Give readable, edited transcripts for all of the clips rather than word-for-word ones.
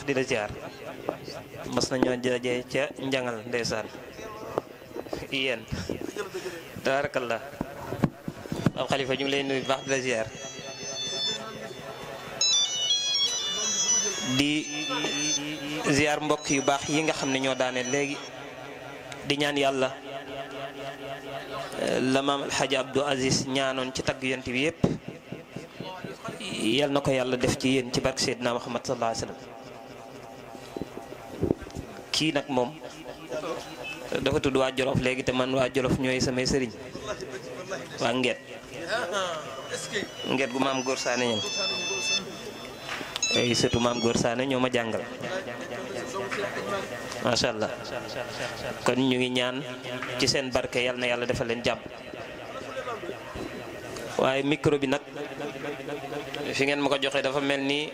baax di la ziar mas nañoo jajee ca njangal ndeysaan yéen tabarakallah am xalifa ñu ngi lay nuyu baax di la ziar di ziar mbokk yu baax yi nga xam ne ñoo daane léegi di ñaan yàlla la maam alxaaji Abdou Aziz ñaanoon ci tagg yonent bi yépp yal na ko yàlla def ci yéen ci barke Seydina Muhammad sallallahu alayhi wasallam kii nag moom dafa tudd waa Jolof léegi te man waa Jolof ñooy samay sëriñ waa ngeet gu maam góor saane ñoom ay surtout maam góor saane ñoo ma jàngal macha allah kon ñu ngi ñaan ci seen barke yal na yàlla defal leen jàmm waaye micro bi nag fi ngeen ma ko joxe dafa mel ni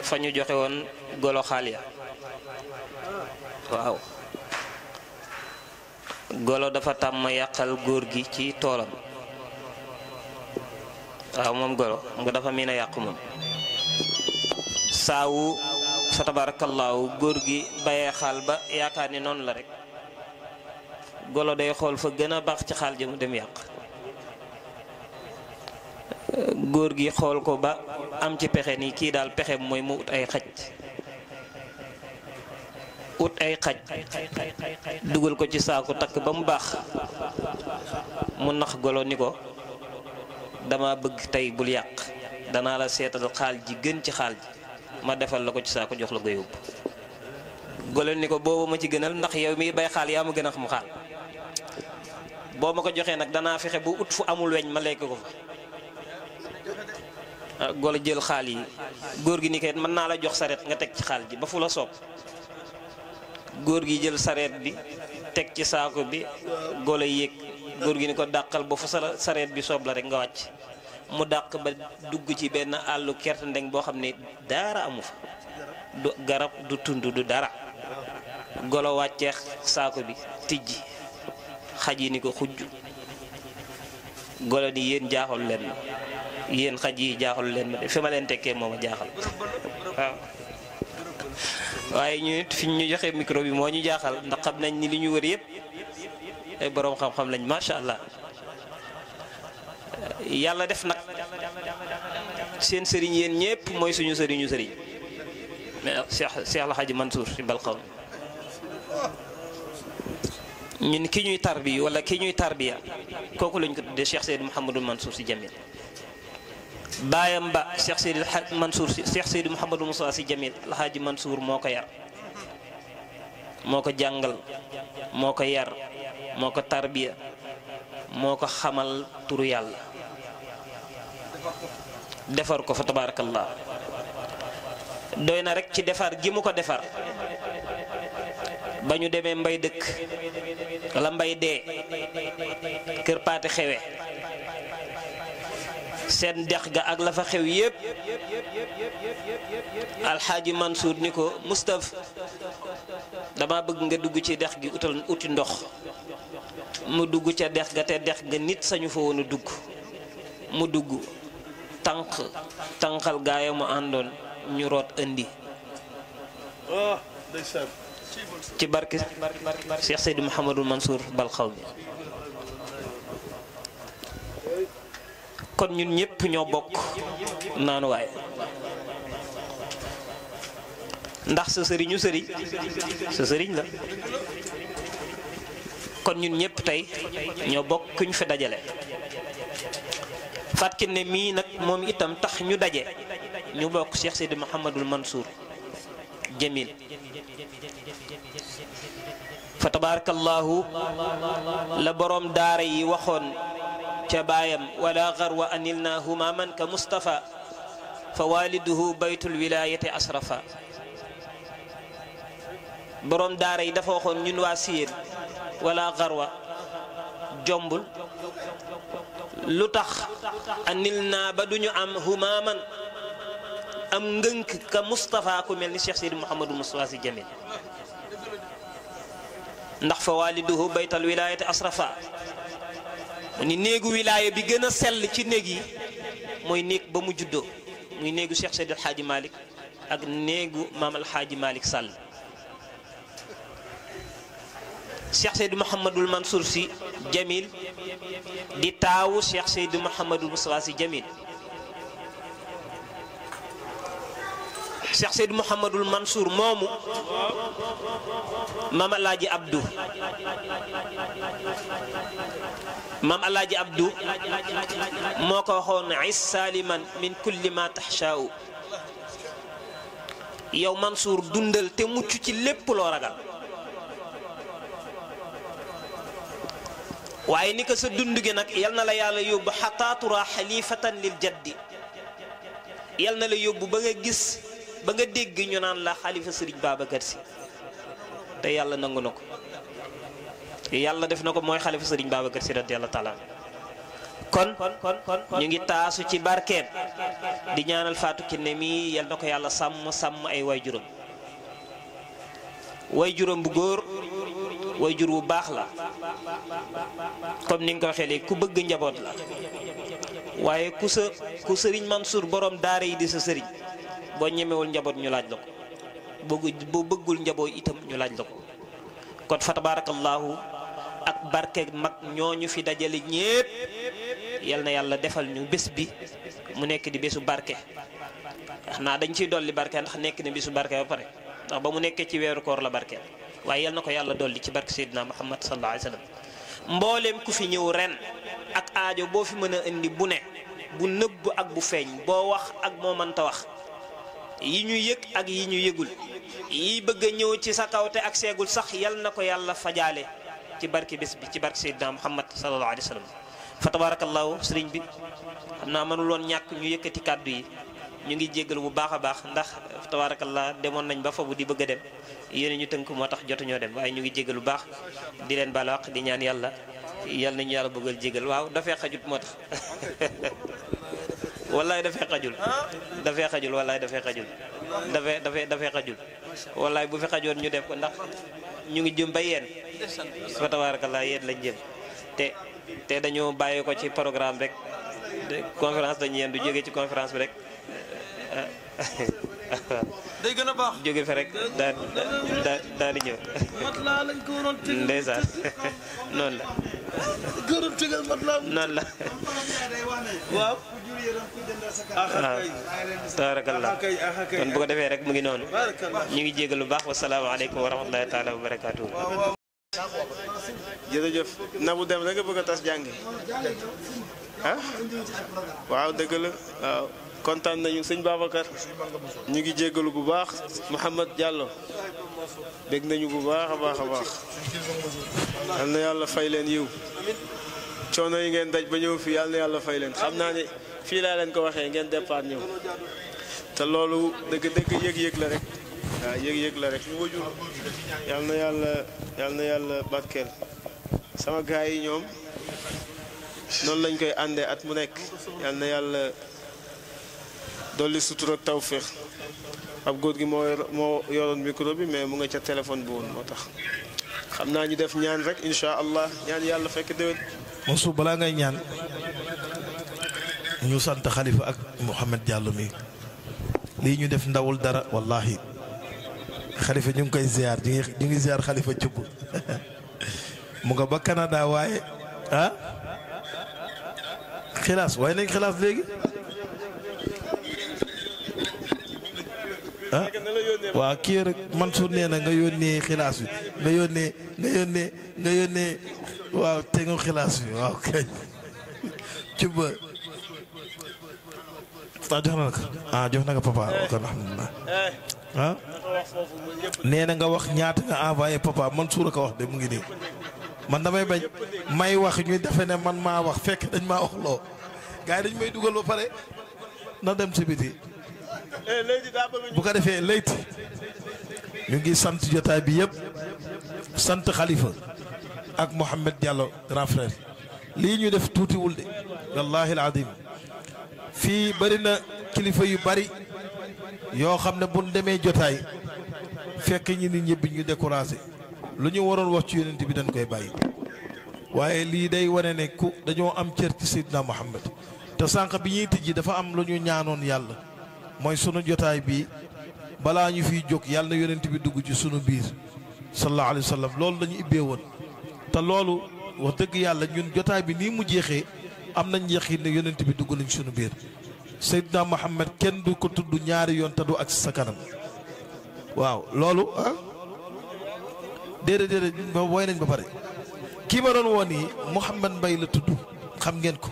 fa ñu joxe woon golo xaal ya waaw golo dafa tàmm yàqal góor gi ci toolam waaw moom golo nga dafa miin a yàqu moom saawu fa tabaarakallaahu góor gi bayee xaal ba yaakaar ni noonu la rek golo day xool fa gën a baax ci xaal ja mu dem yàq góor gi xool ko ba am ci pexe ni kii daal pexe mooy mu ut ay xaj dugal ko ci saaku takk ba mu baax mu nax golo ni ko dama bëgg tey bul yàq danaa la seetal xaal ji gën ci xaal ji ma defal la ko ci saaku jox la ko yóbbu golo ni ko boobu ma ci gënal ndax yow mi bay xaal yaa ma gën a xam xaal boo ma ko joxee nag danaa fexe bu ut fu amul weñ ma lekk ko fa golo jël xaal yi góor gi ni kay mën naa la jox sareet nga teg ci xaal ji ba fu la soob góor gi jël sareet bi teg ci saako bi golo yéeg góor gi ni ko dàqal ba fu sareet bi soob la rek nga wàcc mu dàq ba dugg ci benn àllu kerte ndeng boo xam ne dara amu fa du garab du tund du dara golo wàcceex saako bi tijji xaj yi ni ko xujj golo ni yéen jaaxul leen ma yéen xaj yi jaaxul leen ma de fi ma leen tekkee moo ma jaaxal waaw waaye ñu nit fi ñu joxe micro bi moo ñu jaaxal ndax xam nañ ni li ñu wër yëpp ay boroom xam-xam lañ macha allah yàlla def nag seen sëriñ yéen ñëpp mooy suñu sëriñu sëriñ mais Cheikh El Hadji Mansour si Balxaw ñun ki ñuy tarbi wala ki ñuy tarbiya kooku lañ ko tuddee Cheikh Seydou Mouhamadou Mansour si Jamil baayam ba Cheikh Seydou Mansour si Cheikh Seydou Mouhamadou Moussa si Jamil El Hadji Mansour moo ko yar moo ko jàngal moo ko yar moo ko tarbiya moo ko xamal turu yàlla defar ko fa tabaarakallah doy na rek ci defar gi mu ko defar ba ñu demee mbay dëkk wala mbay dee kër paate xewe seen dex ga ak la fa xew yépp alxaaji Mansour ni ko Moustapha dama bëgg nga dugg ci dex gi uti ndox mu dugg ca dex ga te dex ga nit sañu fa woon a dugg mu dugg tànqal gaaya mu àndoon ñu root indi ci barke Cheikh Seydou Mouhamadou Mansour Balxaw mi kon ñun ñëpp ñoo bokk naanu waay ndax sa sëriñu sëriñ sa sëriñ la kon ñun ñëpp tey ñoo bokk ku ñu fi dajale Fatou Kiné mii nag moom itam tax ñu daje ñu bokk Cheikh Seydou Mouhamadou Mansour Jamil fa tabarakallahu la borom daara yi waxoon ca baayam wala garwa anilna humaman ka Mustafa fa waliduhu baytul wilayati asrafa borom daara yi dafa waxoon ñun waa Siyeen wala garwa jombul lu tax anilna ba duñu am humaman am ngënk ka Mustafa ku mel ni Cheikh Seydi Mouhamadou Moustapha Sy Jamil ndax fa waliduhu baytal wilayati asrafa ni néegu wilaaya bi gën a sell ci néeg yi mooy néeg ba mu juddoo muy néegu Cheikh Seydi El Hadji Malick ak néegu maam alxaaji Malick Sall. Cheikh Seydou Mouhamadul Mansour Sy Jamil di taawu Cheikh Seydou Mouhamadul Moustapha Sy Jamil. Cheikh Seydou Mouhamadul Mansour moomu maam alaaji Abdou moo ko waxoon is saliman min kulli ma taxshaa'u yow Mansour dundal te mucc ci lépp loo ragal. waaye ni ko sa dund gi nag yal na la yàlla yóbbu xataa tura xalifatan lil jaddi, yal na la yóbbu ba nga gis ba nga dégg ñu naan la xalifa Sëriñ Babacar Sy, te yàlla nangu na ko. yàlla def na ko mooy xalifa Sëriñ Babacar Sy radiyallahu taala. kon ñu ngi taasu ci barkeem di ñaanal Fatou Kiné mi yal na ko yàlla sàmm ay waajuram. waajuram bu góor waajur bu baax la, comme ni nga ko waxee léegi ku bëgg njaboot la. waaye ku sëriñ Mansour borom daara yi di sa sëriñ, boo ñemewul njaboot ñu laaj la ko, boo bëggul njaboot itam ñu laaj la ko. kon fa tabarakallahu ak barke mag ñooñu fi dajale ñépp, yal na yàlla defal ñu bés bi mu nekk di bésu barke. xanaa dañ ciy dolli barke ndax nekk na bésu barke ba pare, ndax ba mu nekkee ci weeru koor la barke. waaye yal na ko yàlla dolli ci barke Seydina Muhammad sallallahu alayhi wa sallam. mbooleem ku fi ñëw ren ak aajo boo fi mën a indi bu ne, bu nëbb ak bu feeñ, boo wax ak moo mënta wax, yi ñu yëg ak yi ñu yëgul, yi bëgg a ñëw ci sa kawte ak seegul sax, yal na ko yàlla fajaale ci barke bés bi, ci barke Seydina Muhammad sallallahu alayhi wa sallam. fa tabarakallahu sëriñ bi xam naa mënuloon ñàkk ñu yëkkati kàddu yi. ñu ngi jéggal bu baax a baax ndax tabarakallah demoon nañ ba fa bu di bëgg a dem, yéen ñu tënk moo tax jotuñoo dem, waaye ñu ngi jéggal bu baax di leen baal wax di ñaan yàlla yal nañu yàlla bëggal jéggal. waaw dafay xajut moo tax wallaay dafay xajul wallaay dafay xajul wallaay bu fi xajoon ñu def ko, ndax ñu ngi jëm ba yéen fa tabarakallah yéen lañ jëm te dañoo bàyyi ko ci programme rek conférence dañu yéen du jóge ci conférence bi rek day gën a baax jóge fa rek daal di ñëw. mat laa lañ ko waroon tegal ndeysaan noonu la. gërëm tegal mat laa. noonu la. waaw. tabaarakallah kon bu ko defee rek mu ngi noonu. ñu ngi jégal lu baax. wasalaamaaleykum wa rahmatulahi taala wa barakaatu. jërëjëf Nabou Deme rek nga bëgg a tas jàngi ah waaw dëgg la waaw. kontaan nañu sëñ Babacar ñu ngi jéggalu bu baax Mouhamed Diallo dégg nañu bu baax a baax a baax. yal na yàlla fay leen yiw coono yi ngeen daj ba ñëw fii yal na yàlla fay leen. xam naa ne fii laa leen ko waxee ngeen départ ñëw te loolu dëgg-dëgg yëg-yëg la rek. waaw yëg-yëg la rek. yal na yàlla barkeel sama gaay yi ñoom noonu lañ koy àndee at mu nekk. yal na yàlla dolli sutura ak tawféex. ab góor gi moo yoroon micro bi mais mu nga ca téléphone bi woon moo tax xam naa ñu def ñaan rek incha allah ñaan yàlla fekk déwén. Mansour balaa ngay ñaan ñu sant Khalifa ak Mouhamed Diallo mi lii ñu def ndawul dara wallahi Khalifa ñu ngi koy ziar ñu ngi ziar Khalifa Thioub mu nga ba Canada waaye xilaas waaye nañ xilaas léegi waaw kii rek Mansour nee na nga yónnee xilaas bi nga yónnee waaw te nga xilaas bi waaw kañ Thioub jox na ko papa kon alhamdulilah nee na nga wax ñaata nga envoyé papa Mansour a ko wax de mu ngi nii man damay bañ may wax ñuy defe ne man maa wax fekk dañ maa wax loo gars yi dañ may dugal ba pare na dem si biti bu ko defee layti ñu ngi sant jotaay bi yëpp sant Khalifa ak Mouhamed Diallo grand frère lii ñu def tuutiwul de wallahi alazim fii bari na kilifa yu bari yoo xam ne buñ demee jotaay fekk ñi nit ñëpp ñu découragé lu ñu waroon wax ci yonent bi dañ koy bàyyi waaye lii day wane ne ku dañoo am cër ci Seydina Muhammad te sànq bi ñuy tijji dafa am lu ñu ñaanoon yàlla mooy sunu jotaay bi balaa ñu fiy jóg yàlla na yonent bi dugg ci sunu biir sallallahu alayhi wa sallam loolu lañu ibbee woon te loolu wax dëgg yàlla ñun jotaay bi nii mu jeexee am nañ yaqin ne yonent bi dugg nañ sunu biir Seydina Muhammad kenn du ko tudd ñaari yoon te du ak sa kanam waaw loolu déedéet ba woy nañ ba pare kii ma doon woon nii Mouhamad Mbaye la tudd xam ngeen ko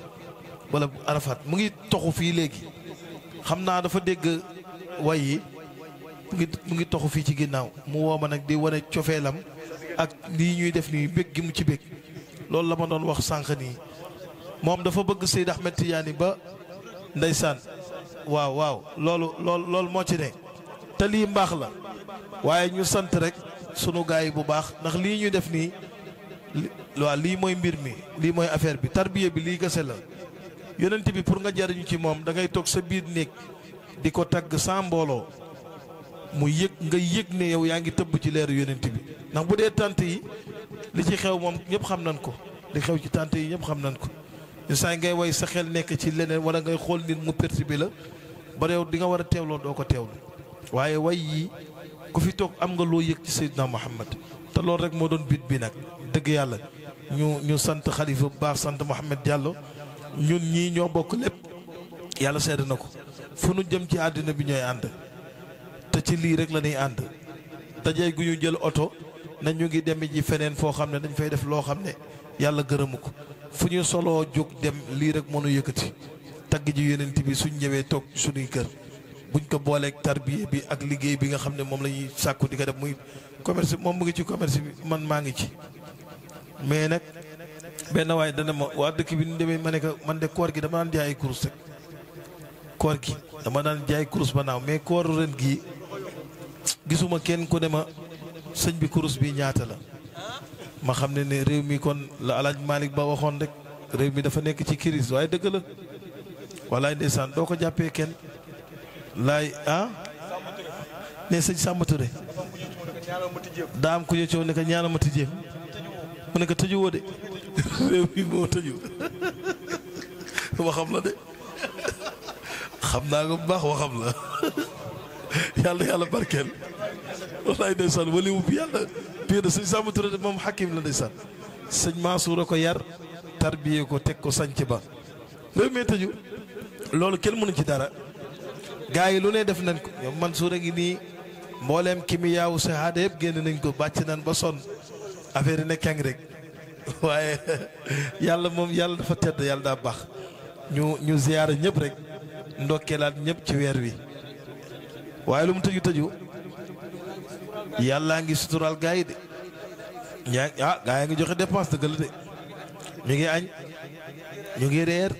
wala Arafat mu ngi toxu fii léegi xam naa dafa dégg way yi mu ngi toxu fii ci ginnaaw mu woo ma nag di wane cofeelam ak lii ñuy def nii bég gi mu ci bég loolu la ma doon wax sànq nii moom dafa bëgg Seyd Ahmed Tidiane ba ndeysaan waaw loolu moo ci ne te lii mbaax la waaye ñu sant rek sunu gaay yi bu baax ndax lii ñuy def nii waaw lii mooy mbir mi lii mooy affaire bi tarbiya bi lii gase la yonent bi pour nga jariñu ci moom da ngay toog sa biir néeg di ko tagg sans mbooloo mu yëg nga yëg ne yow yaa ngi tëbb ci leeru yonent bi ndax bu dee tànt yi li ci xew moom ñëpp xam nañ ko li xew ci tànt yi ñëpp xam nañ ko ñu saa ngay way sa xel nekk ci leneen wala ngay xool nit mu perturbé la ba yow di nga war a teewloo doo ko teewlu waaye way yi ku fi toog am nga loo yëg ci Seydina Muhammad te loolu rek moo doon bit bi nag dëgg yàlla ñu sant xalifa bu baax sant Mouhamed Diallo ñun ñii ñoo bokk lépp yàlla seede na ko fu nu jëm ci àddina bi ñooy ànd te ci lii rek la ñuy ànd dajee gu ñu jël oto na ñu ngi dem ji feneen foo xam ne dañ fay def loo xam ne yàlla gërëmu ko fu ñu soloo jóg dem lii rek mënu yëkkati tagg ji yonent bi suñ ñëwee toog suñuy kër buñ ko booleeg tarbiya bi ak liggéey bi nga xam ne moom la ñuy sàkku di ko def muy commerce moom mu ngi ci commerce bi man maa ngi ci mais nag benn waaye dana ma waa dëkk bi ñu demee ma ne ko man de koor gi dama daan jaay kurus rek koor gi dama daan jaay kurus ba naaw mais kooru ren gii gisuma kenn ku ne ma sëñ bi kurus bi ñaata la ma xam ne réew mi kon la alaaj Malick Ba waxoon rek réew mi dafa nekk ci crise waaye dëgg la walaay ndeysaan doo ko jàppee kenn laay ne sëñ Samba Touré daa am ku ñu coow ne ko ñaanal ma tijjee mu ne ko tëju woo de réew mi moo tëju waxam la de xam naa ko bu baax waxam la yàlla barkeel wallaay ndeysaan wali wu bi yàlla pire sëñ Samba Touré moom xakim la ndeysaan sëñ Mansour a ko yar tarbiyee ko teg ko sanc ba réew mi tëju loolu kenn mënu ci dara gaa yi lu ne def nañ ko ñoom Mansour a ngi nii mbooleem ki mi yaawu sahaada yëpp génn nañ ko bàcc nañ ba sonn affaire yi ne keng rek waaye yàlla moom yàlla dafa tedd yàlla daa baax ñu ziyaara ñëpp rek ndokkeelaat ñëpp ci weer wi waaye lu mu tëju yàllaa ngi suturaal gaa yi de gaa yaa ngi joxe dépense dëgg la de ñu ngi añ ñu ngi reer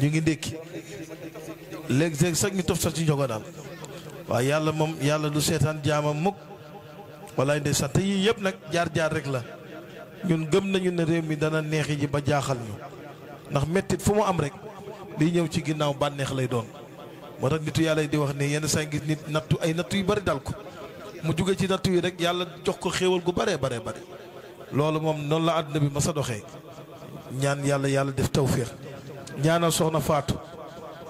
ñu ngi ndékki léegi sax ñu tof sax ci njogo daal waaye yàlla moom yàlla du seetaan jaamam mukk walaay ndeysaan te yii yëpp nag jaar-jaar rek la ñun gëm nañu ne réew mi dana neexi ji ba jaaxal ñu ndax mettit fu mu am rek liy ñëw ci ginnaaw bànneex lay doon moo tax nitu yàlla di wax ne yenn saa gis nit nattu ay nattu yu bari dal ko mu jóge ci nattu yi rek yàlla jox ko xéewal gu bare loolu moom noonu la àdduna bi ma sa doxee ñaan yàlla def tawféex ñaanal soxna Faatu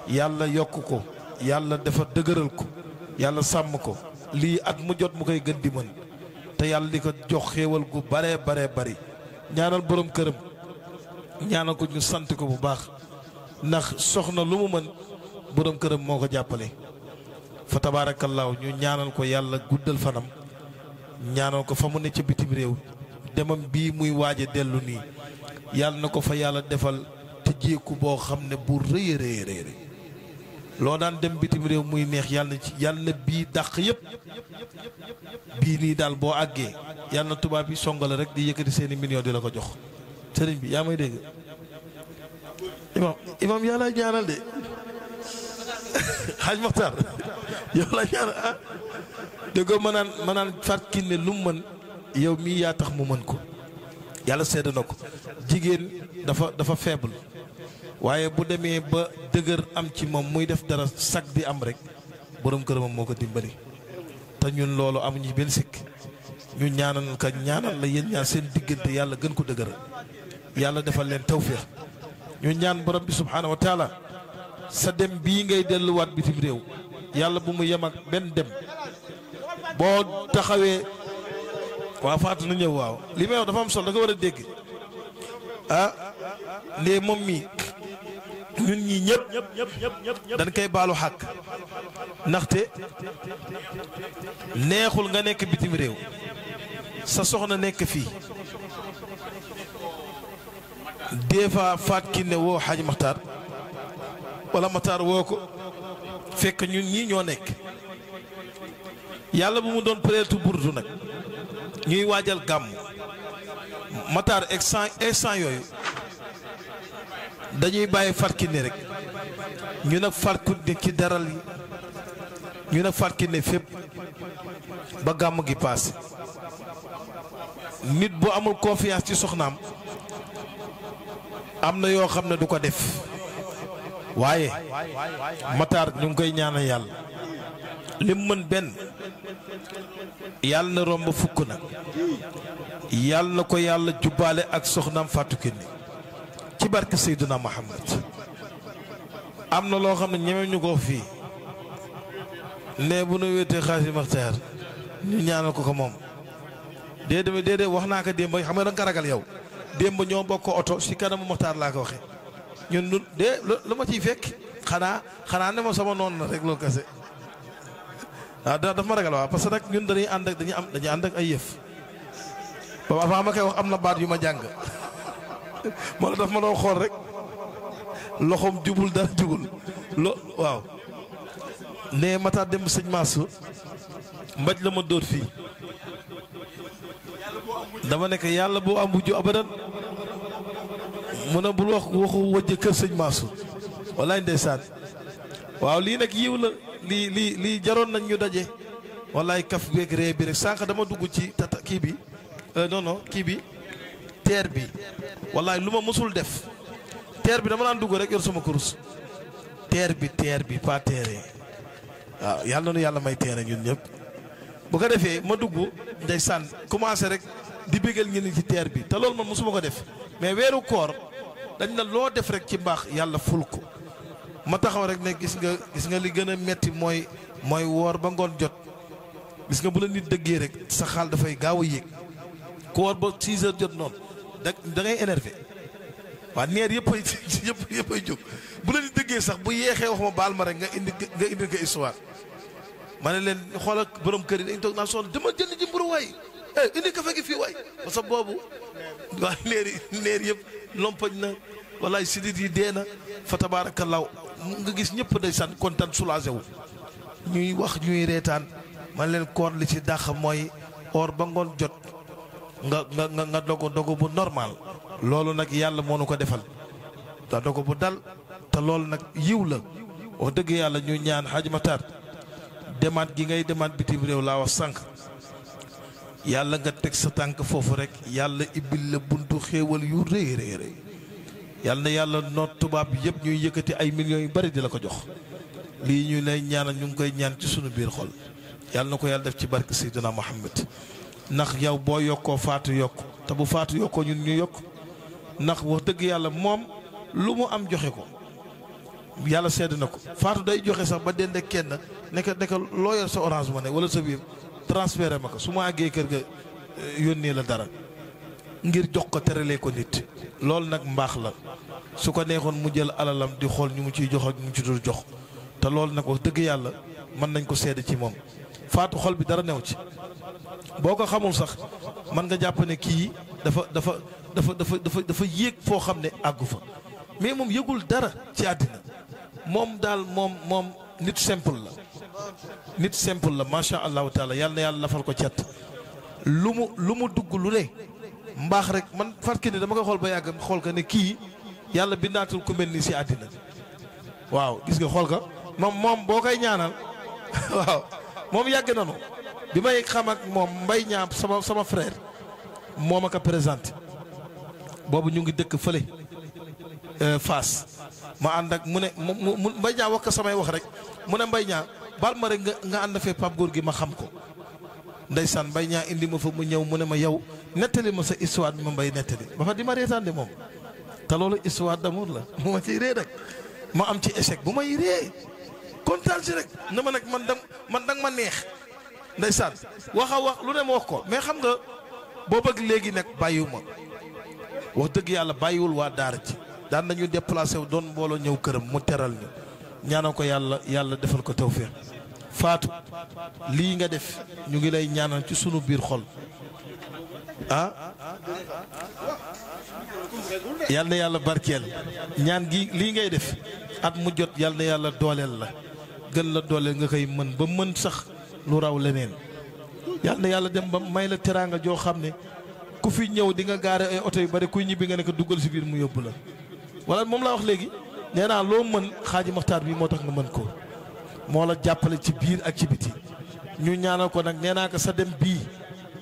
yàlla yokk ko yàlla dafa dëgëral ko yàlla sàmm ko lii at mu jot mu koy gën di mën te yàlla di ko jox xéewal gu bare bari ñaanal borom këram ñaanal ko ñu sant ko bu baax ndax soxna lu mu mën borom këram moo ko jàppale fa tabaarakallaahu ñu ñaanal ko yàlla guddal fanam ñaanal ko fa mu ne ca bitim réew demam bii muy waaje dellu nii yàlla na ko fa yàlla defal te jéeku boo xam ne bu rëy loo daan dem bitim réew muy neex yàlla na bii dàq yëpp bii nii daal boo àggee yàlla na tubaab yi songale rek di yëkkati seeni million di la ko jox sëriñ bi yaa may dégg imam yàlla ñaanal de xaaj Maxtaar yow la ñaanal déggoo ma naan fàtki ne lu mu mën yow mii yaa tax mu mën ko yàlla sedd na ko jigéen dafa faible waaye bu demee ba dëgër am ci moom muy def dara sag di am rek borom këramam moo ko dimbali te ñun loolu amuñu benn sikk ñu ñaanal la yéen ñaan seen diggante yàlla gën ko dëgëral yàlla defal leen tawféex ñu ñaan borom bi subhaanahu wa taala sa dem bii ngay delluwaat bitim réew yàlla bu mu yem ak benn dem boo taxawee waa faatu na ñëw waaw li may wax dafa am solo da nga war a dégg ah ndee moom mi ñun ñii ñëpp dañ koy baalu xàq ndaxte neexul nga nekk bitim réew sa soxna nekk fii des fois faat ki ne woo xaaj Maxtaar wala Maxtaar woo ko fekk ñun ñii ñoo nekk yàlla bu mu doon prétu burdu nag ñuy waajal gàmm Maxtaar instant yooyu dañuy bàyyi Fatkine rek ñu nag Fatkine ci daral yi ñu nag Fatkine fépp ba gàmm gi paase nit bu amul confiance ci soxnaam am na yoo xam ne du ko def waaye Maxtaar ñu ngi koy ñaanal yàlla lim mën benn yàlla na romb fukk nag yàlla na ko yàlla jubbaale ak soxnaam Fatou Kiné ci barke Seydina Muhammad am na loo xam ne ñeme ñu ko fii ne bu nu wéetee xaasi Maxtaar ñu ñaanal ko moom déedéet wax naa ko démb xam nga da nga ko ragal yow démb ñoo bokk oto si kanamu Maxtaar laa ko waxe ñun lu ma ciy fekk xanaa ne ma sama noonu na rek loolu kese waaw daf ma ragal waaw parce que nag ñun dañuy ànd ak ay yëf ba avant ma koy wax am na baat yu ma jàng moo daf ma doon xool rek loxoom jubul dara jugul waaw ne Maxtaar dem sëñ Mansour mbaj la ma dóor fii dama nekk yàlla boo am wujju abadan mu ne bul waxu wëjj kër sëñ Mansour wallaay ndeysaan waaw lii nag yiw la lii jaroon nañ ñu daje wallaay kaf beeg ree bi rek sànq dama dugg ci kii bi kii bi teer bi wallaay lu ma mësul def teer bi dama daan dugg rek yor sama kurus teer bi pas teere waaw yàlla na nu yàlla may teere ñun ñëpp bu ko defee ma dugg ndeysaan commencé rek di bégal ñenn ci teer bi te loolu man mosuma ko def mais weeru koor dañ na loo def rek ci mbaax yàlla ful ko ma taxaw rek ne gis nga li gën a metti mooy woor ba ngoon jot gis nga bu la nit dëggee rek sa xaal dafay gaaw a yéeg ku woor ba 6 heures jot noonu da ngay énervé waaw neer yëpp ay jóg bu la nit dëggee sax bu yeexee wax ma baal ma rek nga indi ko histoire ma ne leen xoolal borom kër yi dañ toog naan soxna dama jënd ji mburu waay indi ka fekk fii waay parce que boobu waa neer yëpp lompañ na wallaay sidit yi dee na fa tabaarakallaahu nga gis ñëpp day san kontaan soulagé wu ñuy wax ñuy reetaan man leen koor li ci dàq mooy or ba ngoon jot nga dogo bu normal loolu nag yàlla moo nu ko defal te dogo bu dal te loolu nag yiw la wax dëgg yàlla ñu ñaan Hadj Maxtaar demaat gi ngay demaat bitim réew laa wax sànq yàlla nga teg sa tànk foofu rek yàlla ibbil la buntu xéewal yu rëy rëy yàlla na yàlla noot tubaab yëpp ñuy yëkkati ay millions yu bari di la ko jox lii ñu lay ñaanal ñu ngi koy ñaan ci sunu biir xol yàlla na ko yàlla def ci barke Seydina Muhammad ndax yow boo yokkoo faatu yokk te bu faatu yokkoo ñun ñu yokk ndax wax dëgg yàlla moom lu mu am joxe ko yàlla sedd na ko faatu day joxe sax ba dende kenn nekk loo yor sa Orange Money wala sa biir transféré ma ko su ma àggee kër ga yónnee la dara ngir jox ko teralee ko nit loolu nag mbaax la su ko neexoon mu jël alalam di xool ñu mu ciy jox ak ñu mu ci dul jox te loolu nag wax dëgg yàlla mën nañ ko seede ci moom faatu xol bi dara new ci boo ko xamul sax mën nga jàpp ne kii dafa yéeg foo xam ne àggu fa mais moom yëgul dara ci àddina moom daal moom nit simple la macha allahu taala yàlla na yàlla lafal ko cet lu mu dugg lu ne mbaax rek man Fatou Kiné dama koy xool ba yàgg xool ko ne kii yàlla bindaatul ku mel ni si àddina waaw gis nga xool ko moom boo koy ñaanal waaw moom yàgg nanu bi may xam ak moom mbay ñaam sama frère moo ma ko présenté boobu ñu ngi dëkk fële Fass ma ànd ak mu ne mu mbay ñaam wax ko samay wax rek mu ne mbay ñaam baal ma rek nga ànd fee Pape Góor gi ma xam ko ndeysaan mbay ñaa indi ma fa mu ñëw mu ne ma yow nettali ma sa histoire bi ma mbay nettali ba fa di ma reetaan de moom te loolu histoire d'amour la mu ma ciy ree rek ma am ci échec bu may ree kontaan si rek na ma nag man dang ma neex ndeysaan wax a wax lu ne ma wax ko mais xam nga boo bëgg léegi nag bàyyiwuma wax dëgg yàlla bàyyiwul waa daara ji daan nañu déplacé wu doon mbooloo ñëw këram mu teral ñu ñaanal ko yàlla defal ko tawfeex Faatu lii nga def ñu ngi lay ñaanal ci sunu biir xol yal na yàlla barkeel ñaan gi lii ngay def at mu jot yal na yàlla dooleel la gën la dooleel nga koy mën ba mën sax lu raw leneen yal na yàlla dem ba may la teraanga joo xam ne ku fi ñëw di nga gaare ay oto yu bari kuy ñibbi nga ne ko duggal si biir mu yóbbu la wala moom laa wax léegi nee naa loo mën Xaaji Maxtaar bi moo tax nga mën ko moo la jàppale ci biir ak ci biti ñu ñaanal ko nag nee naa ko sa dem bii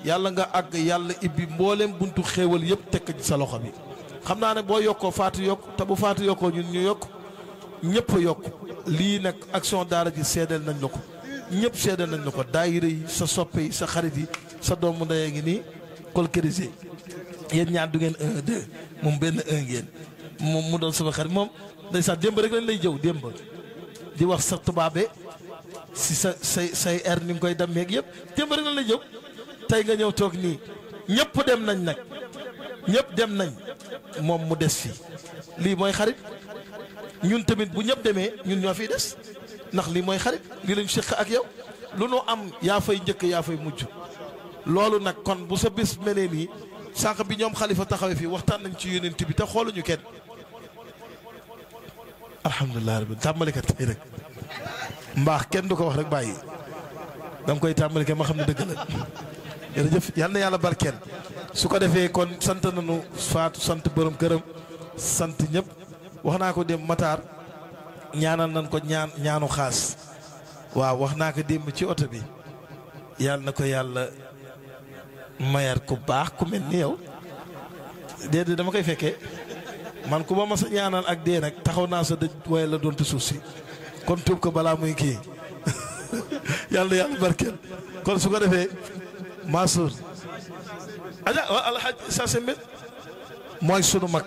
yàlla nga àgg yàlla ibbi mboolem buntu xéewal yëpp tekk ci sa loxo bi xam naa ne boo yokkoo Faatu yokk te bu Faatu yokkoo ñun ñu yokk ñëpp a yokk lii nag action daara ji seedeel nañ la ko ñëpp seedeel nañ la ko daayira yi sa soppe yi sa xarit yi sa doomu ndey ngi nii kolkerisé yéen ñaar du ngeen 1-2 moom benn 1 ngeen moom mu doon sama xarit moom day sax démb rek lañ lay jëw démb di wax sa tubaabe si say air ni nga koy dammeeg yëpp démb rek lañ lay jëw tey nga ñëw toog nii ñëpp dem nañ nag ñëpp dem nañ moom mu des fi lii mooy xarit ñun tamit bu ñëpp demee ñun ñoo fiy des ndax lii mooy xarit lii lañ séq ak yow lu nu am yaa fay njëkk yaa fay mujj loolu nag kon bu sa bés melee nii sànq bi ñoom xalifa taxawee fii waxtaan nañ ci yonent bi te xooluñu kenn alhamdulilah rabbi tàmbalikat tey rek mbaax kenn du ko wax rek bàyyi danga koy tàmbali ma xam ne dëgg la jërëjëf yal na yàlla barkeel su ko defee kon sant nañu Faatu sant borom këram sant ñëpp wax naa ko dem Matar ñaanal nañ ko ñaanu xaas waaw wax naa ko démb ci oto bi yàlla na ko yàlla mayar ku baax ku mel ni yow déedéet dama koy fekkee man ku ma mas a ñaanal ak dee nag taxaw naa sa dëj waaye la doon te suuf si kon tuub ko balaa muy kii yàlla yàlla barkeel kon su ko defee Mansour aja alxaj sa sembet mooy sunu mag